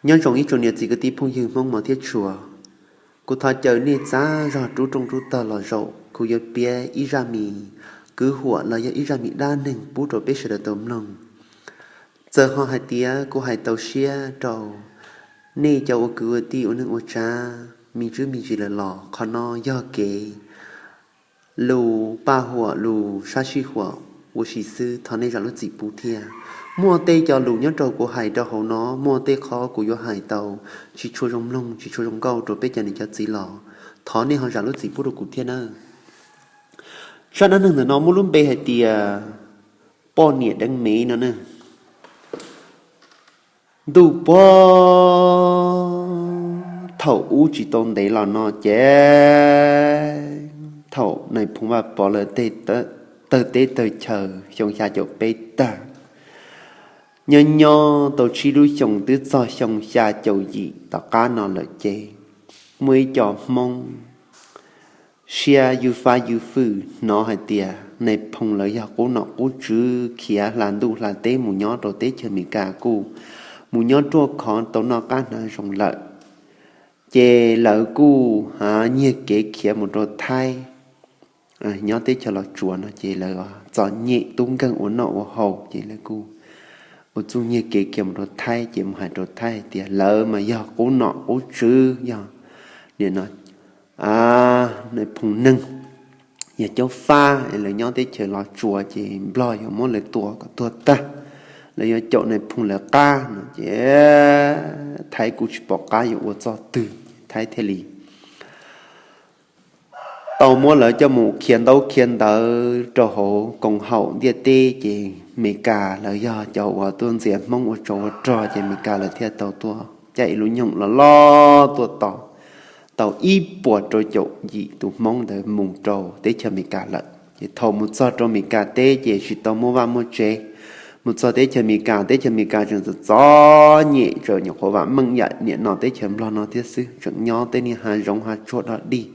Nyob zoo ib tsoom niam txiv kwv tij phooj ywg Hmoob mos thiab tshua, kuv thov caw nej txav zog rub rooj rub tog los zaum, kuv yuav piav ib zaj mis kwv huam los yog ib zaj mis dab neeg pub rau peb sawv daws tau mloog. Txawm ho hais tias kuv hais tau siab rau nej cov ua kwv ua tij ua neej ua tsav me ntsis me ntsis lawm los qhov no yog kev lus paj huam lus sab sij huam ua si xwb, thov nej zam lub txim pub thiab. Muaj tej cov lus nyob rau kuv hais rau hauv no, muaj tej qhov kuv yuav hais tau tsis tshua zoo mloog tsis tshua zoo nkauj rau peb cov niam cov txiv los thov nej ho zam lub txim pub rau kuv thiab nawb. Zaj dab neeg ntawm no muaj lub npe hais tias poj niam deev mev no ne. Ntuj puag thaum ub tsis tau ntev los no ces thaum Nais Phoo Vaj Pov lawv tawg teb tawg chaw xyoo xya caum peb tag, nyob nyob tau tsib lub xyoos twb txog xyoo xya caum yim tom qab no lawm ces muaj ib co Hmoob siab ywj fab ywj fwj hnov hais tias Nais Phoo lawv yog qub nom qub tswv khiav hla ntuj hla teb mus nyob rau teb chaws Amelikas kuj mus nyob ruaj khov tau noj qab hnav zoo lawm. Ces lawv kuj nyiag kev khiav mus rau Thaib. Nyob teb chaws Los Tsuas no ces lawv txom nyem tub nkeeg ua noj ua haus ces lawv kuj ua txuj nyiag kev khiav mus rau Thaib ces mus hais rau Thaib hais tias lawv mas yog qub nom qub tswv, yog nim no Nais Phoo neeg, yog caub fab es lawv nyob teb chaws Los Tsuas ces Nplog yuav muab lawv tua kom tuag tag, lawv yuav caum Nais Phoo lawv qab no ces Thaib kuj tsis pom qab yuav ua txoj twg, Thaib thiaj li tau muab lawv coj mus khiav ntaub khiav ntawv rau hauv koom haum ntiaj teb ces Amelikas lawv yog cov uas tuaj ntxias Hmoob ua tsov ua rog ces Amelikas lawv thiaj tau tuaj caij ib lub nyoog loj loj tuaj tos tau ib puas rau caum yim tus Hmoob ntawd mus rau teb chaws Amelikas lawm. Ces thaum mus txog rau Amelikas teb ces tsis tau muaj vaj muaj tsev. Mus txog teb chaws Amelikas, teb chaws Amelikas tseem txom txom nyem, tseem nyuam qhuav vam meej yam nim no teb chaws Nplog no thiab xwb, tseem nyob tej niag hav zoov hav tsuag dog dig.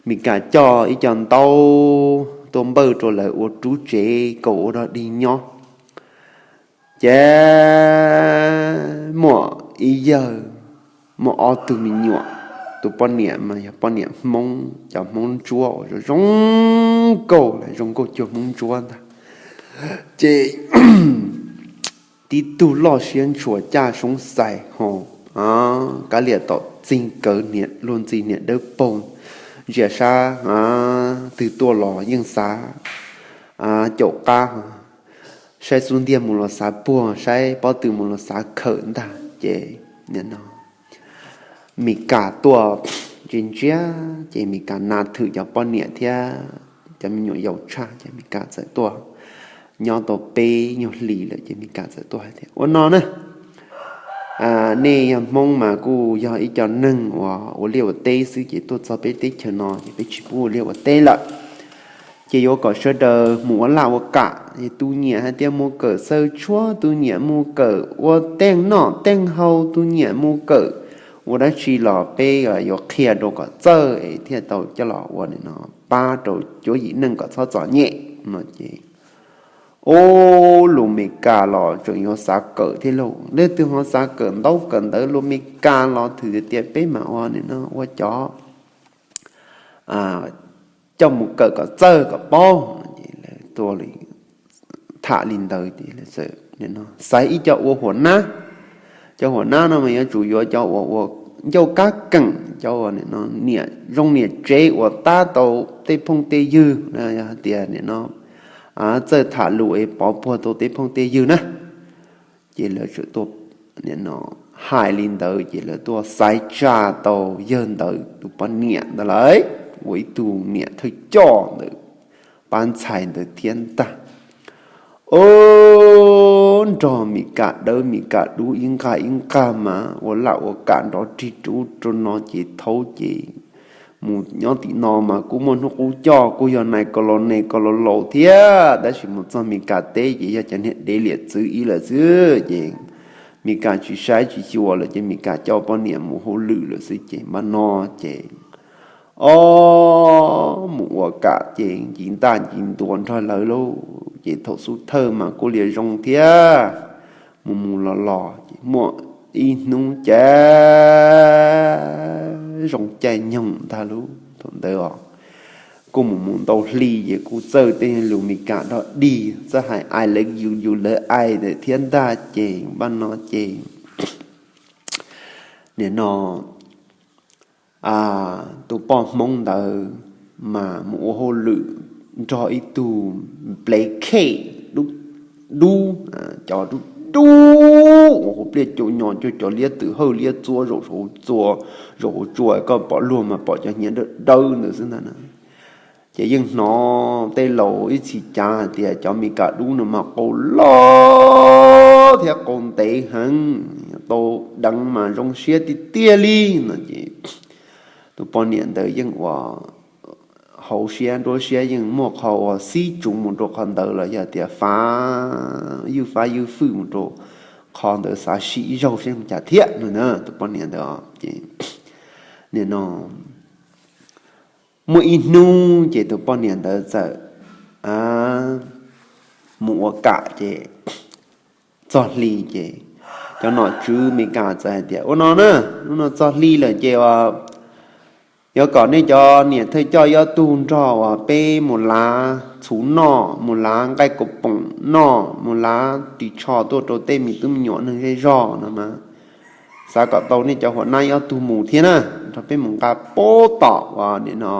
Amelikas coj ib co ntaub tuaj npawj rau lawv ua rub tsev kaum ua dog dig nyob. Ces muaj ib yawg, muaj ob tug me nyuam, tus poj niam mas yog poj niam Hmoob, cov Hmoob ntsuab uas zoo zoo nkauj, zoo nkauj cuag Hmoob ntsuab ntag. Ces tib tug loj siab ntshua caj soob xais ho, kav liam tom txig kawv niam luag ntxhi niam dawb paug, ntsia sab twg tuaj los yeej xav caum qab, saib xub ntiag mus los xav puag, saib pob tw mus los xav khawm ntag. Ces nim no Amelikas tuaj ntsia ntsia, ces Amelikas nas thwm cov poj niam thiab cov me nyuam yaus tshaj, ces Amelikas txawm tuaj nyob tau peb nyuag hlis lawm, ces Amelikas txawm tuaj hais tias, ua no na, nej yog Hmoob mas kuj yog ib co neeg uas ua liaj ua teb xwb, ces tuaj txog peb teb chaws no ces peb tsis pub ua liaj ua teb lawm. Ces yuav kom sawv daws mus ua laj ua kam, tus nyiam hais tias mus kawm xaws tshuab, tus nyiam mus kawm ua teej noj teej haus, tus nyiam mus kawm ua dab tsi los peb yuav qhia rau kom txawj es thiaj tau coj los ua nim no pab rau cuab yim neej kom txhob txom nyem no ces ub, lus Amelikas los tseem yuav xav kawm thiab lauj. Leej twg ho xav kawm ntaub kawm ntawv, lus Amelikas los thwm tias peb mam ua nim no ua cov coj mus kawm kom txawj kom paub. Lawv tuaj li tham li ntawd ces lawv txawm xaiv ib co ua huam nab. Cov huam nab no mas yuav tsum yuav cov uas ua ncauj kab keem, cov uas niam zoo niam tsev uas tab tau tej phooj tej ywg, yog hais tias nim no txawj tham lus es pov puag tau tej phooj tej ywg na. Ces lawv txawm tuaj nim no hais li ntawd ces lawv tuaj xaiv tsa tau yawg ntawd tus poj niam ntawd lawm ua ib tug niam thawj coj ntawm pab ntxhais ntawd thiab ntag. Ob, nrog Amelikas dawb Amelikas dub ib nqag ib nqag mas ua laj ua kam nrov rig rub rau no ces thaub ces mus nyob tim no mas kuj muaj hnub qub coj, kuj yog nais kos los nes kos los laus thiab, tab sis mus txog Amelikas teb ces yog cov niag dev liam txwv ib lawm xwb. Ces Amelikas tsis saib tsis xyuas lawm ces Amelikas coj poj niam mus hauj lwm lawm xwb ces npaj no ces ob, mus ua kam ces nci ntaj nci ntuas nrog lawv lauj. Ces thaum xub thawj mas kuj liam zoo thiab, mus mus los los ces muaj Ib hnub cas zoo caij nyoog ntag lauj, thaum ntawd os, kuj mus mus ntau hli ces kuj txawj tej lus Meskas dog dig, txawj hais I love you, you love I ntawd thiab ntag. Ces npaj no ces nim no tus poj Hmoob ntawd mas mus ua hauj lwm nrog ib tug nplev khej dub dub, cov dub dub uas hauv pliaj cua nyo cuag cov liab twm hawj liab txua zaum hauv tsua, zaum hauv tsua koj pom luag mas pom cov hnyiab dawb dawb ntawd xwb ntag na. Ces yeej hnov tej laus ib txhis cav hais tias cov Meskas dub no mas qau loj thiab qau ntev heev, tau deev mas zoo siab tiag tiag li no ces tus poj niam ntawd yeej ua hauv siab nruab siab yeej muaj qhov uas xib tsuv mus rau qhov ntawd los yog tias fav ywj fab ywj fwj mus rau qhov ntawd xav sim zaug seb cas thiab no na tus poj niam ntawd. Ces nim no muaj ib hnub ces tus poj niam ntawd txawm mus ua kam ces txog hli ces cov nom tswv Meskas txawm hais tias ua no na, hnub no txog hli lawm ces yuav kom nej cov niam thawj coj ob tug nrog uas peb mus lav txhuv noj, mus lav nqaij kaus poom noj, mus lav ris tsho tuaj rau tej me tub me nyuam neeg zej zog no mas xav kom tau nej cov huam nab ob tug mus thiab na, nrog peb mus nqa pab tom uas nim no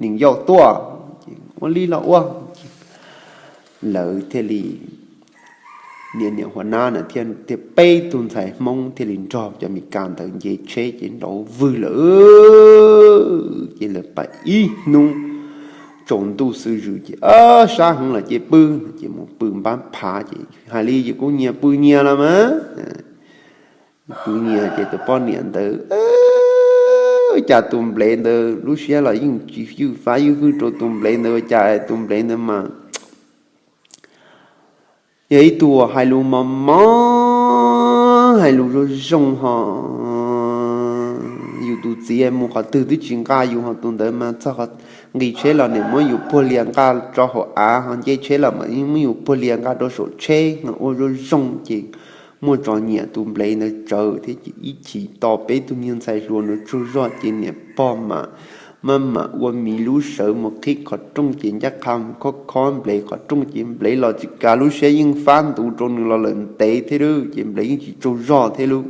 nees yauj tuaj. Ua li los ua, lawv thiaj li, niam niam huam nab na thiab peb tug ntxhais Hmoob thiaj li nrog cov Meskas ntawd nce tsheb ces nrov vwg lawm. Ces lawv pais ib hnub tsaus ntuj xwb zws ces sab heev lawm ces pw, ces mus pw npab phav ces hais li ces kuj nyias pw nyias los mas pw nyias ces tus poj niam ntawd, cas tus nplev ntawd lub siab los yeej tsis ywj fab ywj fwj rau tus nplev ntawd, ua cas tus nplev ntawd mas yog ib tug hais lus mos mos, hais lus zoo zoo ho yus tus txiv mus qhov twg twb tsis nqa yus, ho tus ntawd mas txog nqis tsheb los nim muab yus puag lias nqa rau hauv av, ho nce tsheb los mas muab yus puag lias nqa rau saum tsheb, ua zoo zoo ces muaj tso nyiam tus nplev ntawd tsawv thiab ces ib chim tos peb tug me ntxhais hluas ntawd tsaug zog ces niam pog mas maj mam ua miv lub sawv mus qhib qhov rooj ces ncaj qha mus khob khob nplev qhov rooj ces nplev los tsis kav, lub siab yeej fab ntuv rau nws los lawm ntev thiab lauj, ces nplev yeej tsis tsaug zog thiab lauj.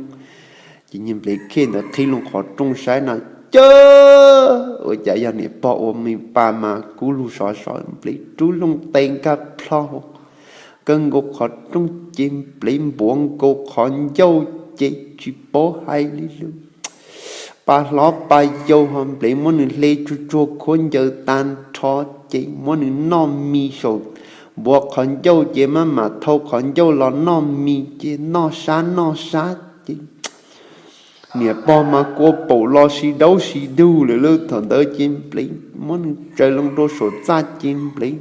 Ces niag nplev khej ntawd qhib loo qhov rooj saib no, cas ua cas yog niam pog ua me pa mas kub lug sov sov, nplev rub loo tes nkag plho kawg nkaus qhov rooj ces nplev npuav nkaus qhov ncauj ces tsis paub hais li lawm. Pa hlob pa yau ho nplev muab nws hle tsuag tsuag khuab ncaws tag nrho ces muab nws noj mis saum npuav qhov ncauj ces maj mam thau qhov ncauj los noj mis ces noj sab noj sab ces niam pog mas kua paum los sib daub sib dug lawm lauj. Thaum ntawd ces nplev muab nws tsaws loo rau saum txaj ces nplev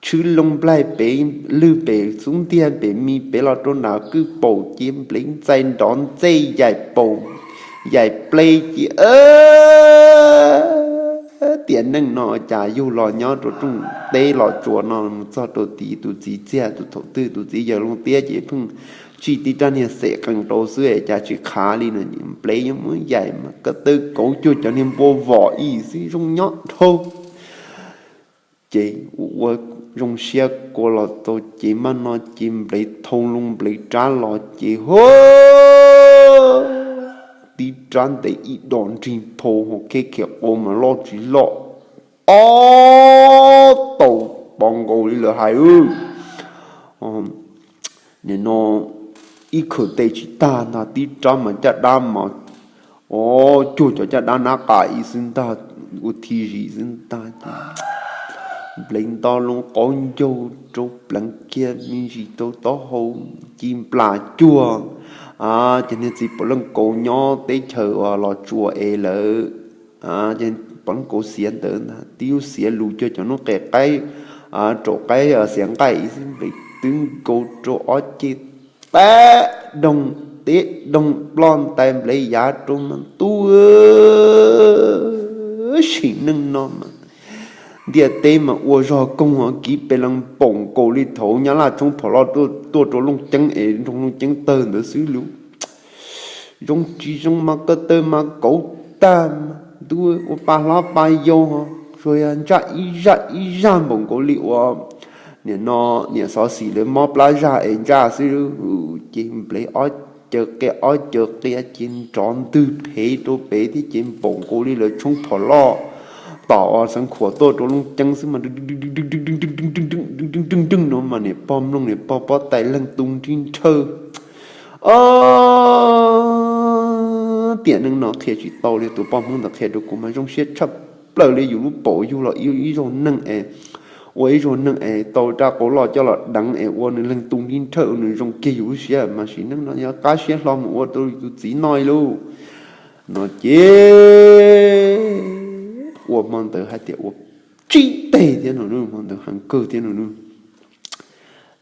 tshwb loo nplaig pem lwg pem xub ntiag pem mis pem los rau nram kwj paum ces nplev ntxais nrov ntxej yaim paum yaim ple ces tiam neej no cas yug los nyob rau rooj teb los tsuas no mus txog rau tid tus txiv txiag tus thaum twg tus txiv yawg loo tiab ces pheej tsij tib rab niag xem qees rau xwb cas tsis qhav li no. Nplev yeej muab yaim mas ko taw kauv cuag cov niag npua vom ib xwb zoo nyob dhau. Ces ua zoo siab kua los tau ces maj no ces nplev thau loo nplev rab los ces hu tib rab ntev ib dos nrig phau ho kheb khiav qau mas loj tsis loj ob tau pov nkaus li lawv hais. Nim no ib khawm tes tsis tag ntag, tib rab mas caj dab mas o cuag cov caj dab nab qa ib xwb ntag, ua thi zis xwb ntag ces nplev nto loo qaub ncaug rau pleev kiag me ntsis rau taub hau ci nplas cuag cov niag txiv pov leej kaus nyob teb chaws uas los tsuas es lawv pov leej kaus xiav ntawd ntag, tib lub xiav lus cuag cov noob qes qaib raum qaib xiav nqaij ib xwb, nplev twb nkaus rau ob ceg teb doog teb doog ploj ntais nplev yav rau mas ntuj sim neej no mas ntiaj teb mas ua zog koog ho kiv pes lees npaum nkaus li thaum nyab laj tshoob phom loj tuaj rau Looj Ceeb es nroo Looj Ceeb tawg ntawd xwb lauj. Zoo tsis zoo mas ko taw mas kauv tag, ntuj, ua pa hlob pa yau, tsuas yog ntsaj ib zaj ib zaj npaum nkaus li uas nim no niam xov xwm lawv mob plab zaj es ntsaj xwb. Ces nplev ob caw qia ob caw qia ces nrov ntwg phev rau pem thiab ces npaum nkaus li lawv tshoob phom loj tom uas xeev khuam tuaj rau Looj Ceeb xwb mas, dwg dwg dwg dwg dwg dwg dwg dwg dwg no mas niam pog mloog niam pog pob tais leeg tu nrib nrhawj. Ob, tiam neej no qhia tsis tau li, tus poj Hmoob ntawd qhia rau kuv mas zoo siab tshaj plaws li, yus lub paum yug los ib zaug neeg es, ua ib zaug neeg es tau rab qau loj coj los deev es ua nws leeg tu nrib nrhawj ua nws zoo kiag yus lub siab mas sim neej no yog qab siab hlo mus ua rau tus txiv noj ib lub no ces ua hmo ntawd hais tias ua tsib teg thiab no, hmo ntawd heev kawg thiab no.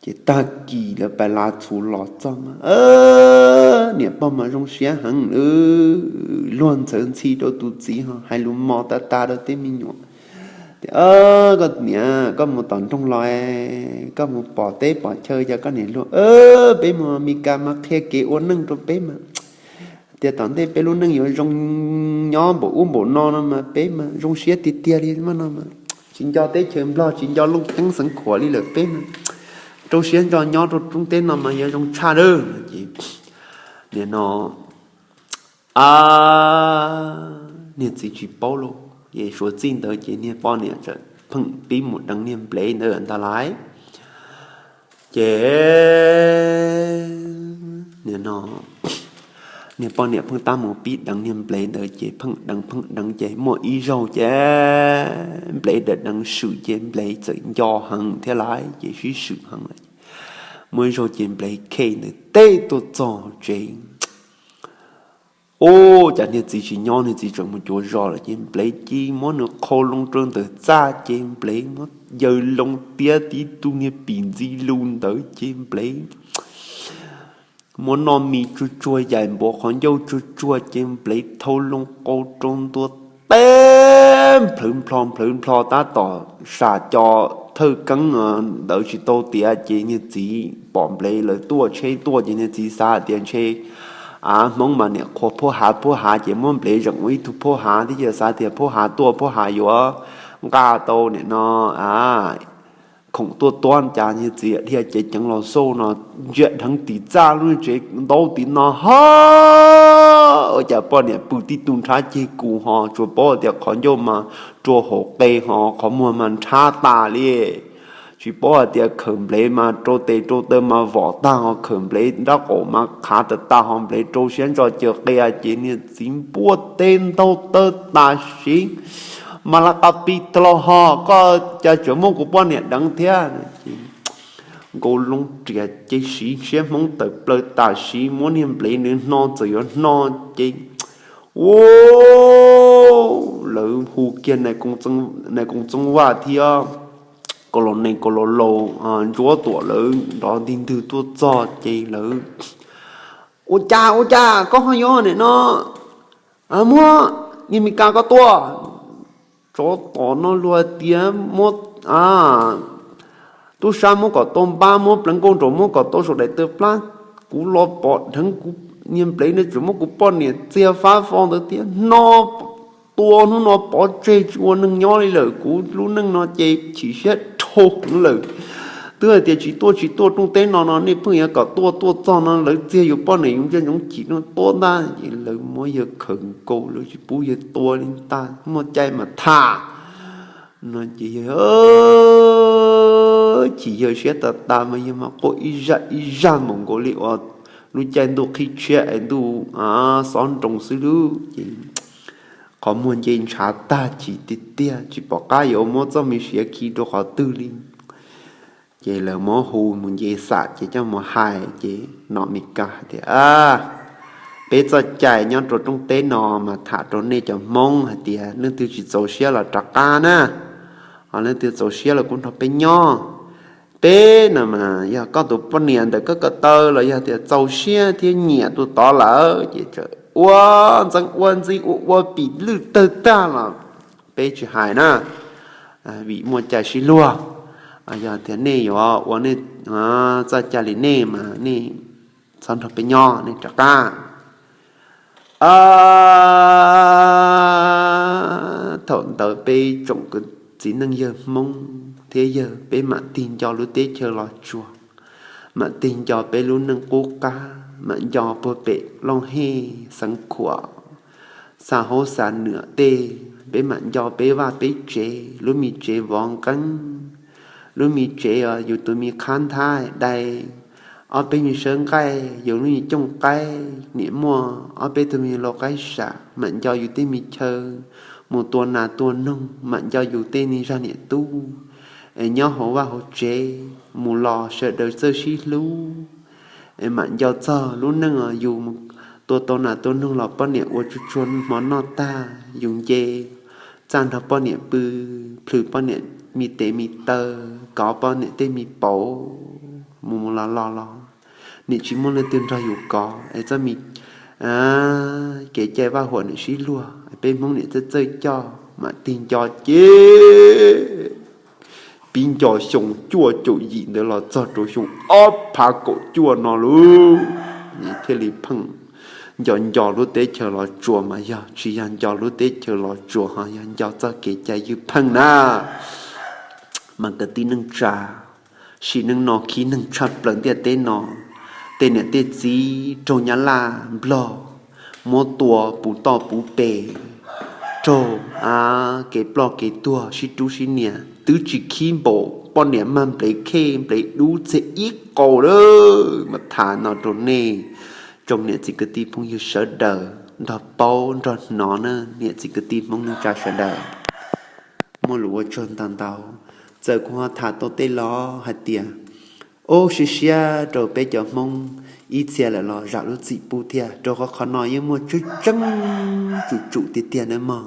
Ces tag kis lawv pais lav txhuv los txog mas niam pog mas zoo siab heev, luag ntxhawv ntxhi rau tus txiv ho hais lus mos tas tas rau tej me nyuam tias, Koj niam, koj mus tom nroog los, koj mus pom teb pom chaw, yog koj niam luag, peb mus Amelikas mas qhia kev ua neej rau peb mas, tias tom ntej peb lub neej yuav zoo nyob npaum ub npaum no no mas peb mas zoo siab tiag tiag li mas no mas, tsis nco teb chaws Nplog tsis nco Looj Ceeb xeev khuam li lawm peb mas, rau siab ntso nyob rau roob teb no mas yuav zoo tshaj lawm. Ces nim no niag txiv tsis paub lauj, es suav txij ntawd ces niag poj niam txawm pheej pib mus deev niag nplev ntawd ntag lauj. Ces nim no niag poj niam pheej tab mus pib deev niag nplev ntawd ces pheej deev pheej deev ces muaj ib zaug ces nplev deev deev swm ces nplev txawm nco heev thiab lauj, ces sib swm heev lawm. Muaj ib zaug ces nplev khe ntawd teb tuaj txog tsev. Ub, cas niag txiv tsis nyob, niag txiv tseem mus cuav zos lawm ces nplev cia muab nws qhau loo rau ntawm txaj ces nplev muab yaws loo tiab tib tug niag pim ntxi lus ntawd ces nplev muab noj mis tsuag tsuag, yaim npuav qhov ncauj tsuag tsuag ces nplev thau loo qau rau ntua teb nplhawv nplho nplhawv nplho tab tom sam co thawj keeb ntawd tsis tau tiav ces niag txiv pom nplev lawv tuaj tsheb tuaj ces niag txiv xav hais tias ntshe Hmoob mas niam qhuas phauj hav phauj hav ces muab nplev zeem ua ib tug phauj hav thiab ces xav tias phauj hav tuaj phauj hav yuav nqa tau nim no khoom tuaj tuab cas niag txiv dhia cev ceev los xauj no ntsia dheev tim txaj lub tsev ntaub tim no ho ua cas poj niam pw tib tug nrhab ceg kus ho tsuas paub tias qhov ncauj mas rua hauv qe ho qhov muag mas nrhab tas li. Tsis paub hais tias khawm nplev mas rau tes rau taw mas vom tag ho khawm nplev nrab qaum mas qhav tas tas ho nplev rau siab ntso caws qia ces niag txiv npuaj teb ntaug taw tam sim mas la qa pi tlo ho koj cas tseem muab kuv poj niam deev thiab. Nkaus loo riam ces siv siab Hmoob tawm plaws tam sim muab niag nplev nws hno txawm yuav hno ces ua lawv hu kiag nais koom txooj vaj thiab kaus laus nees kaus laus laus ntsuab tuam lawv nrov ntig ntwg tuaj txog ces lawv ua cas ua cas koj ho yuav nim no muab niag Meskas ko tua. Tsov tom no luag tias muab tub sab muab kom tau npab, muab pleev nkauj nraug muab kom tau saum daim tawv plab. Kuv los pom dheev kuv niag nplev no tseem muab kuv poj niam txiag fab fo ntawd thiab no tua hnub no pov tseg tsis ua neeg nyob li lawm. Kuv lub neej no ces chim siab dhau heev lawm. Twb hais tias tsis tuaj tsis tuaj rooj teb no no nej pheej yuav kom tuaj, tuaj txog no lawv txiag yus poj niam yus ntsia ntsoov chim no tuaj ntag ces lawv muab yawg khawm nkaus lawv tsis pub yawg tua li ntag, muaj cai mas tham no ces yawg chim yawg siab tas tas mas yawg mas quaj ib zaj ib zaj npaum nkaus li uas lub caij ntuj qhib tshiab es ntuj xob nroo xwb lub ces qhov muag nce ntshav tag chim tiag tiag tsis pom qab yuav muab txoj me siav khi rau qhov twg li. Ces lawv muab hu mus nce xam ces coj mus hais ces nom Meskas hais tias peb txoj cai nyob rau rooj teb no mas tham rau nej cov Hmoob hais tias leej twg tsis txaus siab los rov qab na, ho leej twg txaus siab los kuj nrog peb nyob. Peb no mas yog koj tus poj niam ntawm koj ko taw los yog tias txaus siab thiab nyiam tus tod lawm ces ua ntxeev ua ntxi ua ua pim lwj tawg tag los peb tsis hais na, vim muaj cai sib luag. Yog tias nej yuav ua nej txoj cai li nej mas nej txhob nrog peb nyob, nej rov qab. Thaum ntawd peb tsoom kwv txiv neej yawg Hmoob thiab yawg peb mam tig nco lub teb chaws Los Tsuas, mam tig nco peb lub neej qub qab, mam nco puag pem Looj Hej, Xeev Khuam, xa haub xa nuam tej, peb mam nco peb vaj peb tsev, lub me tsev vov nqeeb, lub me tsev yus tus me qhab nthab dai, ob peb me sawb nqaij, yus lub me cooj qaib, niam muaj ob peb tug me lau qaib sam, mam nco yus tej me chaw mus tua nas tua noog, mam nco yus tej me zaj niam tub es nyob hauv vaj hauv tsev mus los sawv daws txawj sib hlub. Es mam nco txog lub neej yus mus tua tau nas tua noog los poj niam ua tsuag tsuag hmo noj tag yus nce txaj nrog poj niam pw, plhws poj niam me tes me taw, kov poj niam tej me pauv, mus mus los los los niam tsis muaj leej twg nrog yus kov es txoj me kev cai vaj huam niam sib luag, peb Hmoob niam txawj txawj coj mam tig nco ces pib nco xyoo cuaj caum yim ntawd los txog rau xyoo ob phav kaum cuaj no lauj, thiaj li pheej nco nco lub teb chaws Los Tsuas mas yog tsis yog nco lub teb chaws Los Tsuas ho yog nco txoj kev cai ywj pheej na. Mas kwv tij neej tsa, sim neej no khib neeg tshaj plaws ntiaj teb no, tej niam tej txiv raug Nyab Laj Nplog muab tua puv toj puv pes, raug kev ploj kev tuag sib rub sib nias, twb tsis khib npaum poj niam mag nplev khej nplev dub txiag ib qau lawm. Mas tham no rau nej tsoom niam txiv kwv tij phooj ywg sawv daws nrog paub nrog hnov na, niam txiv kwv tij Hmoob neej tsa sawv daws. Muaj lus ua tsaug ntau ntau, txawm kuv ho tham tau tej los hais tias, ub, siab siab rau peb cov Hmoob ib txhia lawm los zam lub txim pub thiab, rau qhov qhov no yeej muaj tseeb tseeb tsum tsum tiag tiag nawb mog.